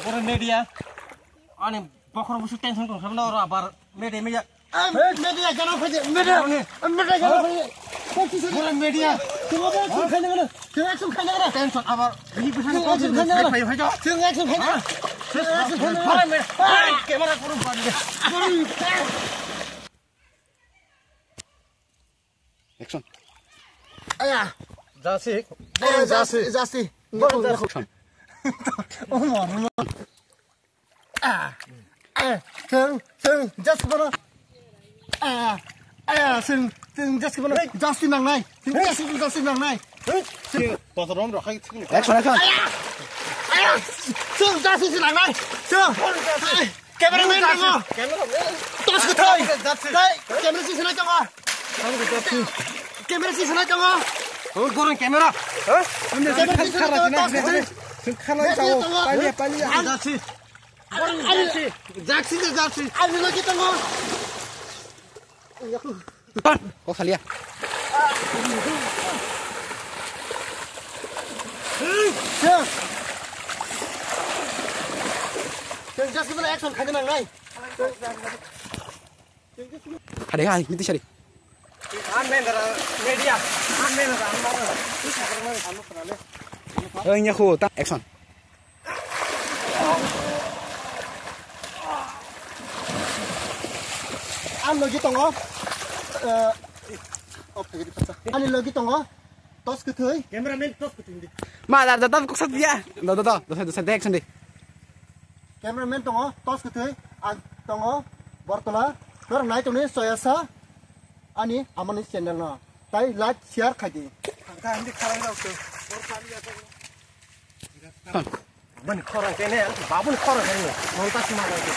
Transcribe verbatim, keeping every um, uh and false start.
Oro media, ani bokhorok busu tension tong khabna oro abar media, media. Ah, media gana phaje, media, media gana phaje. Pura media. Tuma ba action khaina gana. Tuma action khaina gana. Tension abar. Tuma action khaina gana. Tuma action khaina gana. Tuma action khaina gana. Tuma action khaina gana. Tuma action khaina gana. Camera kurung bani. Action. Aya. Jasik. Aya, jasi, jasi. Jasi. Action. Oh, mama. Ah. Ah. Sing, sing, just bono. Ah. Ah, sing, sing, just bono. Jasi nangnai. Sing, jasi, jasi nangnai. Sing. Action, action. Aya. Aya. Sing, jasi, sing nangnai. Sing. Cameraman tongo. Cameraman. Tos kwthwi. Tei camera si sinai tongo. Camera si sinai tongo. Oh, goreng camera. Hah? Camera si sinai tongo, tos kwthwi. Sing khala tongo. Palia, palia. Jaksi. Goreng jaksi. Jaksi, jaksi. Ani lagi tongo. Kok salia. Sir. Sir, just give me action, khaina nangnai. Hade hai, miti sari. Ang main dara media. Ang main dara, ang main dara. Ini sabar main, kamu kenal ya? Oh, ini aku, tak action. Ang logi tongo. Eh, oh, pagidi pasa. Ani logi tongo. Tos kwthwi. Cameraman tos kwthwi di. Ma, da, da, da, kok sat dia. Da, da, da, da, da, da, action di. Cameraman tongo, tos kwthwi. Ang tongo, Bortola. Norok nai tongni soyasa. Ani amani channel no. Tai like, share khai di. Ang ka hindi kharang rao to. Bani khorang kene, babuni khorang kene. Nonta sima kene.